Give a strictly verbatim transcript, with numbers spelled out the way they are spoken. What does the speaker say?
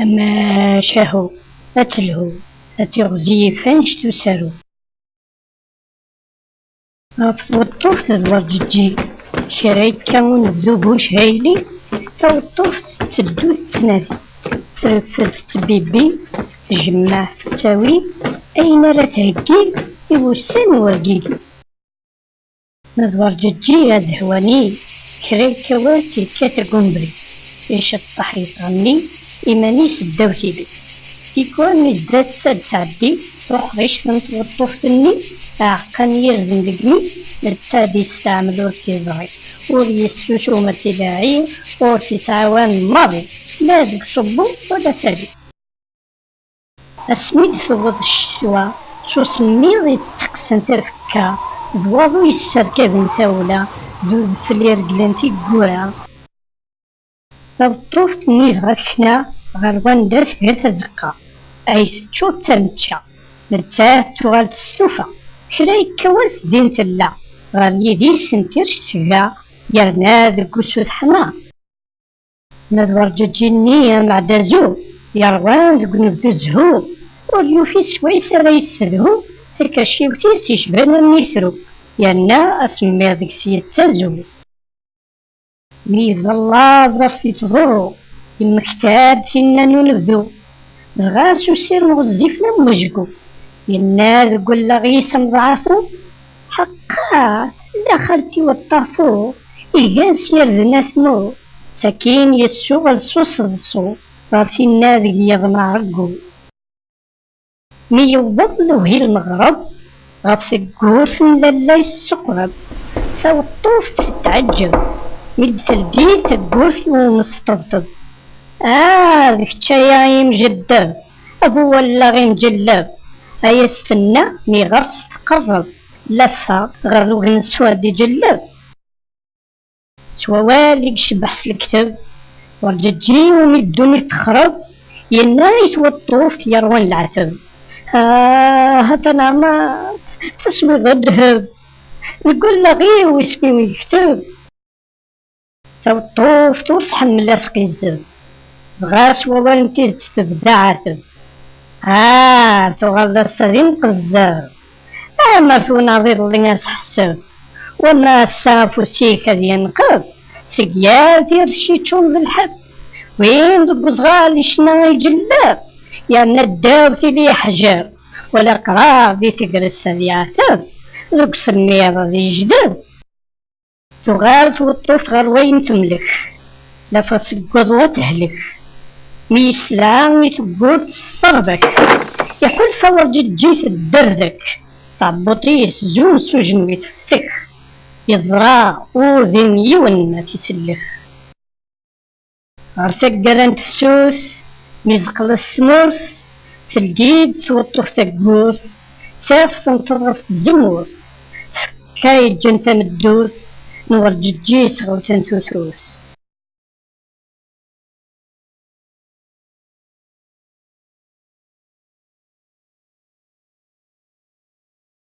Amacahu, ad telhu, ad tiɣzif annect usaru. Ɣef tweṭṭuft d werǧeǧǧi, kra yekka unebdu bu chayli, taweṭṭuft tetteddu tettnadi, treffed tettbibbi, tjemmeɛ tettawi, ayen ara theggi i wussan n wergigi. Ma d werǧeǧǧi adehwani, kra yekka wass yekkat deg umebrid, iceṭṭeḥ yettɣenni, iman-is ddaw tili. Tikwal mi d-ass ad tɛeddi, tuḥrict n tweṭṭuft-nni, aɛeqqa n yirden deg imi, netta ad yesteɛmel ur tt-yeẓri, ur yessusum ad tt-ilaɛi, ur tt-yettɛawan maḍi, la deg uṣubbu wala s adi. Asmi d-tewweḍ ccetwa, s usemmiḍ i d-tteqqsen tafekka, d waḍu yesserkaben tawla, d udfel ireglen tiggura. Taweṭṭuft-nni dɣa tekna ɣer wanda tga tazeqqa, ay teččur d tamečča, nettat tuɣal testufa, kra yekka wass din tella, ɣer yidis n tirct tga, yerna deg wusu teḥma. Ma d werǧeǧǧi-nni ameɛdazu, yerwan deg unebdu zhu, ur yufi s wayes ara yessedhu, takaciwt-is yecban am yitru, yerna asemmiḍ deg-s yettazu. Mi yebda laẓ ɣef yettḍurru, yemmekta-d tinna n unebdu, dɣa s usirem ɣezzifen am wejgu, yenna deg wallaɣ-is ameḍɛafu: "Ḥeqqa, tella xalti weṭṭafu, igan s yirden atmu." Sakin yessuɣel s useḍsu ɣer tinna deg yiḍ n ɛeggu. Mi yewweḍ lewhi lmeɣreb, ɣef tewwurt n lalla yessuqreb. Taweṭṭuft tetɛeǧǧeb mi d-teldi tewwurt i umesṭebṭeb. "Ah, d kečč aya imjeddeb, a bu wallaɣ imǧelleb!" ay as-tenna mi ɣer-s tqerreb, laffeɣ ɣer ugensu ad iǧelleb. S wawal i yecbeḥ s lekteb, werǧeǧǧi umi ddunit texreb, yenna i tweṭṭuft yerwan leɛteb: "Ah, ha taneɛmart, teswiḍ ddheb, deg wallaɣ-iw isem-iw yekteb." Taweṭṭuft ur tḥemmel asqizzeb, dɣa s wawal n tidet tebda aɛateb: "Ah, tuɣaleḍ ass-a d imqezzeb! Amer twennɛeḍ iḍelli aseḥseb, wama ass-a afus-ik ad yenqeb seg yal tirci ččuren d lḥeb. Win deg uzɣal icna iǧelleb, yerna ddaw tili yeḥjeb, wala qrab di tegrest ad yeɛteb, deg usemmiḍ ad yejdeb." Tuɣal tweṭṭuft ɣer wayen temlek, lafa seg waḍu ad tehlek. Mi yesla i tewwurt tesserbek, iḥulfa werǧeǧǧi tedderdek, tɛebbuṭ-is zun s ujenwi teftek. Yeẓra ur din yiwen ad t-isellek. Ɣer taggara n tefsut, mi zeqqlet tmurt, teldi-d tweṭṭuft taggurt, taf tenṭeḍ ɣef tzemmurt, tfekka yeǧǧan tameddurt n werǧeǧǧi iseɣlten tutut.